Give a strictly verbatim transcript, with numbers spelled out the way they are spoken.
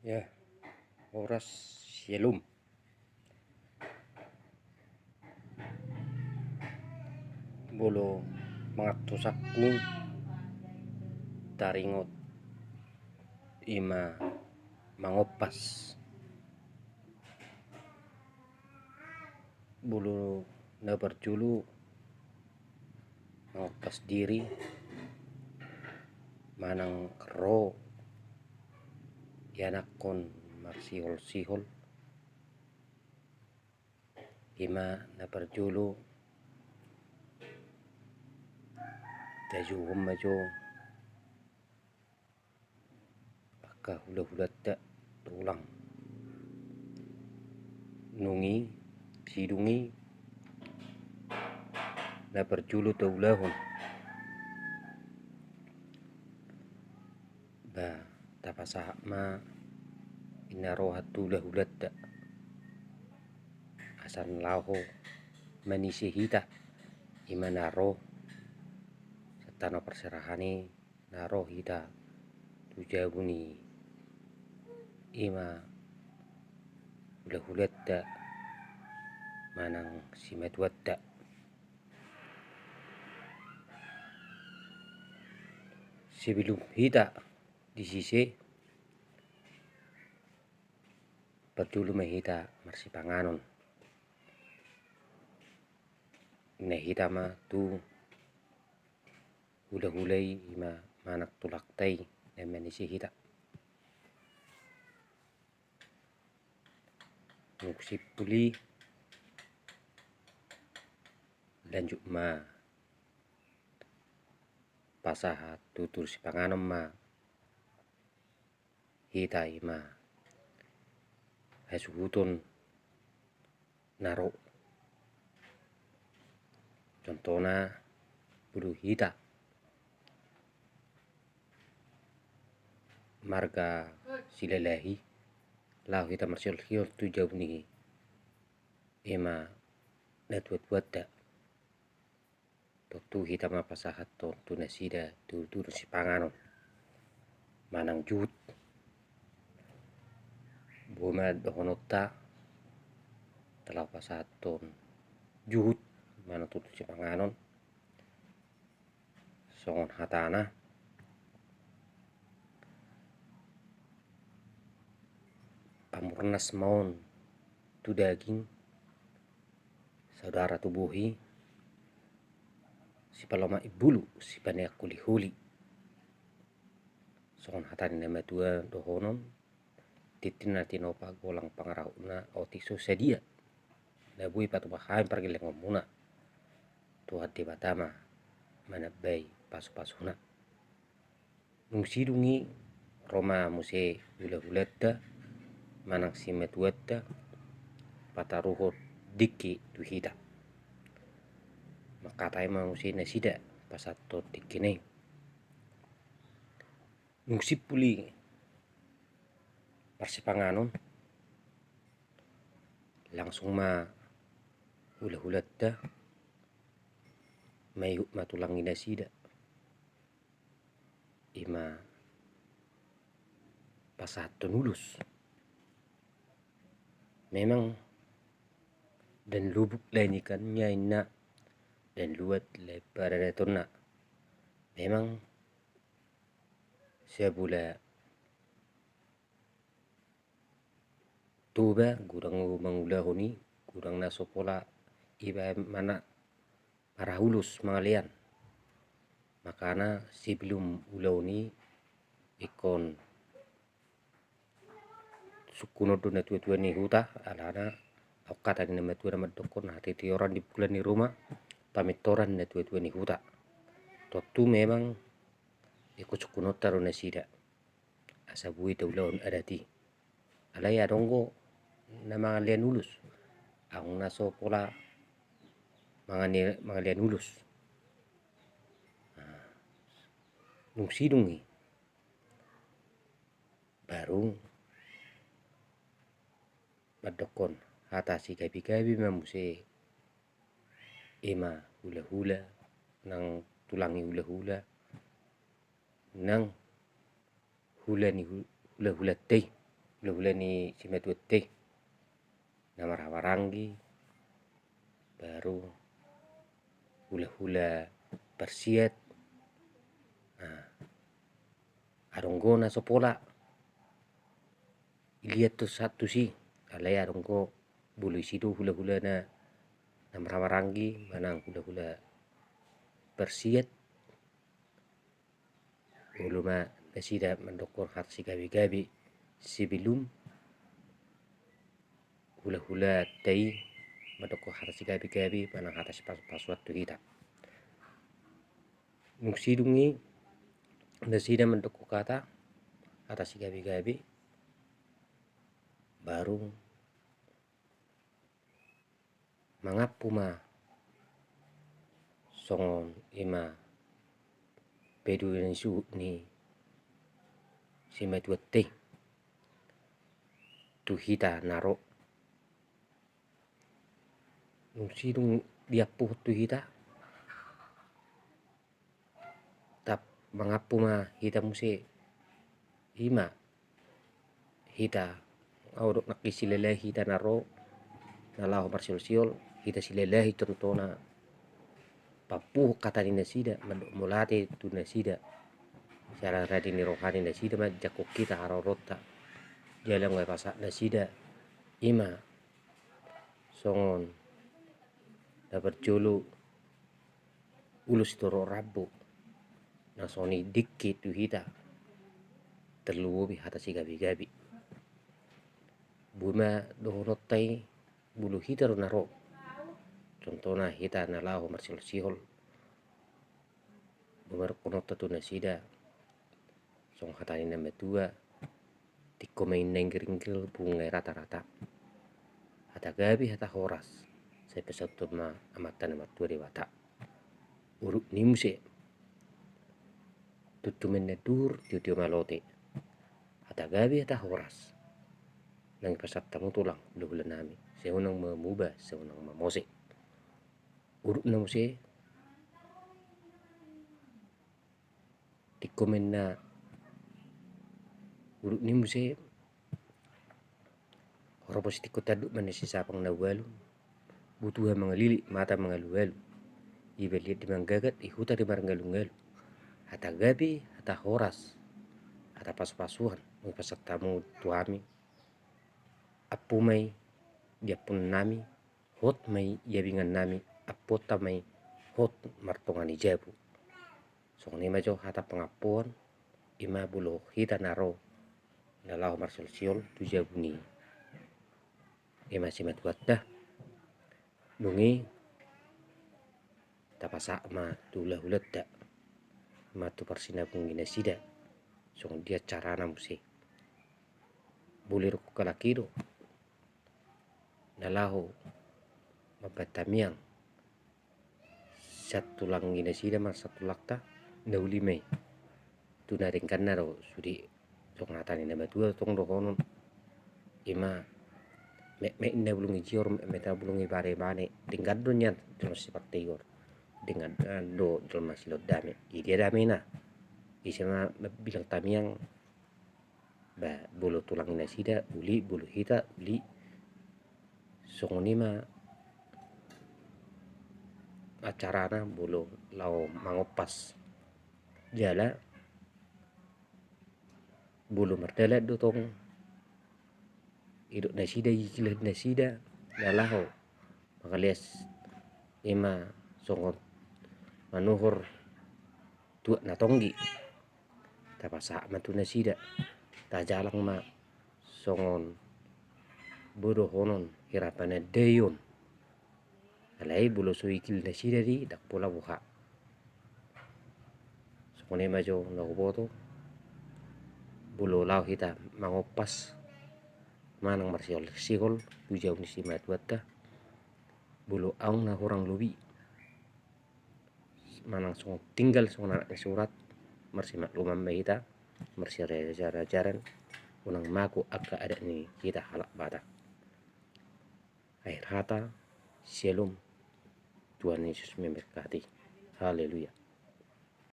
Ya, horas, syalom. Molo mangantusangku taringot ima mangompas. Molo na parjolo mangompas diri manang ro ianakhon marsihol-sihol. Ima na parjolo, tajuhon ma jo angka hula-hulanta tulang. Nunga sidung i na parjolo taulahon, ba tapasahat ma inna roha tu hula-hulanta asa na laho manise hita, ima na ro sian tano parserahan i, na ro hita tu jabu ni ima hula-hulanta manang simatuanta. Sebelum hita di sise, parjolo ma hita marsipanganon. Inna hita ma tu hula-hula i, ima manang tulangta i na manise hita. Dung simpul i, lanjut ma pasahat tutur sipanganon ma hita, ima hasuhuton na ro. Contohna, molo hita marga Silalahi, laho hita marsihol-sihol tu jabu ni ima natua-tuanta. Tontu hita ma pasahathon tu nasida tutur sipanganon manang juhut. Boi ma dohononta, laho pasahathon juhut manang tutur sipanganon. Songon hatana, pamurnas ma on tu daging, saudara tu bohi, sipalomak imbulu, sipaneang holi-holi. Songon hata ni na matua dohonon, tintin na tinopa, golang pangarahutna, otik so sadia. Na boi patupa hami pargellengonmuna, Tuhan Debata ma manambai pasu-pasuna. Dung sidung i, ro ma muse hula-hulanta manang simatuanta pataruhon dengke tu hita. Mangkatai ma muse nasida pasahathon dengkena i. Dung simpul i marsipanganon, langsung ma hula-hulanta maihut ma tulang ni nasida, ima pasahathon ulos. Memang dan lubuk lain ikannya inna, dan luat lain paradatonna. Memang sabola Toba godang mangulahon i, godang na so pola iba manang marhaha ulos mangalean. Makana sebelum ulaon i ingkon sungkunon do natua-tua ni huta, alana adong hata ni na matua na mandokkon, hatitior di bulan ni ruma, pamintoran natua-tua ni huta. Tontu memang ingkon sungkunonta do nasida asa boi taulahon adat i. Alai adong do na mangalean ulos, adong na so pola mangane-, mangalean ulos. Nah, dung sidung i baru mandokkon hata sigabe-gabe ma muse ima hula-hula, nang tulang ni hula-hula, nang hula ni hu-, hula-hulanta i. hulahula ni simatuanta i, na marhahamaranggi, baru hulahula parsiat. Nah, adong do na so pola diliat tu sahat tusi, alai adong do molo isi do hulahula na, na marhahamaranggi manang hulahula parsiat. Olo ma nasida mandokkon hata sigabegabe sebelum hulahulanta i mandokkon hata sigabegabe manang hata sipasupasu tu hita. Dung sidung i nasida mandokkon hata, hata sigabegabe, baru mangampu ma songon i ma peduli ni suhut ni simatuanta i tu hita na ro. Dung sidung diampuhon tu hita, tap mangampu ma hita muse. I ma hita, au dok nangkin silalahi hita na ro na laho marsiolsiol, hita silalahi contohna, pampuhon hata ni nasida, mandok mauliate tu nasida. Sian rade ni roha ni nasida manjangkon hita haroronta. Jala nunga dipasahat nasida i ma songon na parjolo ulos torop rambu na songon i dengke tu hita, tarlumobi hata sigabegabe. Boi ma dohononta i molo hita do na ro, contohna hita na laho marsiolsiol, boi ma dohononta tu nasida songon hata ni na matua: Tingko ma inna inggiringgir, pungu nunga i ratarata. Hata gabe hata horas sai pasauthon ma Amanta na martua Debata. Urut ni muse: Tuntu ma inna duhur, tiotio ma lote. Hata gabe hata horas naeng pasahat hamu tulang hulahula nami, sai unang ma muba, sai unang ma mose. Urut na muse: Tingko ma inna, urut ni muse: Horbo sitingko tanduk ma inna sisapang na ualu, butuha mangalilik, mata mangalualu, ibaliat di manggagat, i huta di marngalungalu. Hata gabe hata horas, hata pasupasuan nunga dipasahat hamu tu hami. Ampu ma i di ampuan nami, hot ma i di abingan nami, ampuonta ma i hot martonga ni jabu. Songon i ma jo hata pangampuon, i ma molo hita na ro na laho marsiolsiol tu jabu ni i ma simatuanta. Dung i tapasahat ma tu hulahulanta, i ma tu parsinabung ni nasida, songon dia carana muse. Molo didok halak i do na laho mambahen tamiang sian tulang ni nasida manang sian tulangta, na uli ma i. Tu na dengganna do sude, songon hata ni na matua tong dohonon, i ma: Metmet inna bulung ni jior, metmet inna bulung ni banebane. Denggan do nian jolma sipartigor, denggan do jolma silehon dame. Idia damena? Ise ma mambilang tamiang? Ba molo tulang ni nasida uli, molo hita uli. Songon i ma acarana molo laho mangompas. Jala molo mardalan do tong, didok nasida, igil nasida na laho mangaleas, i ma songon manuhor tuak na tonggi. Tapasahat ma tu nasida, tajalang ma songon boi dohonon hira panandaion. Alai molo so igil nasida i, ndang pola boha. Songon i ma jo na huboto, molo laho hita mangompas manang marsiholsihol tu jabu ni simatuanta, molo adong na hurang lobi manang songon tinggal songon anak ni surat, marsimakluman ma hita, marsiajar-ajaran, unang mago angka adat ni hita halak Batak. Akhir hata, Syalom. Tuhan Yesus memberkati. Haleluya.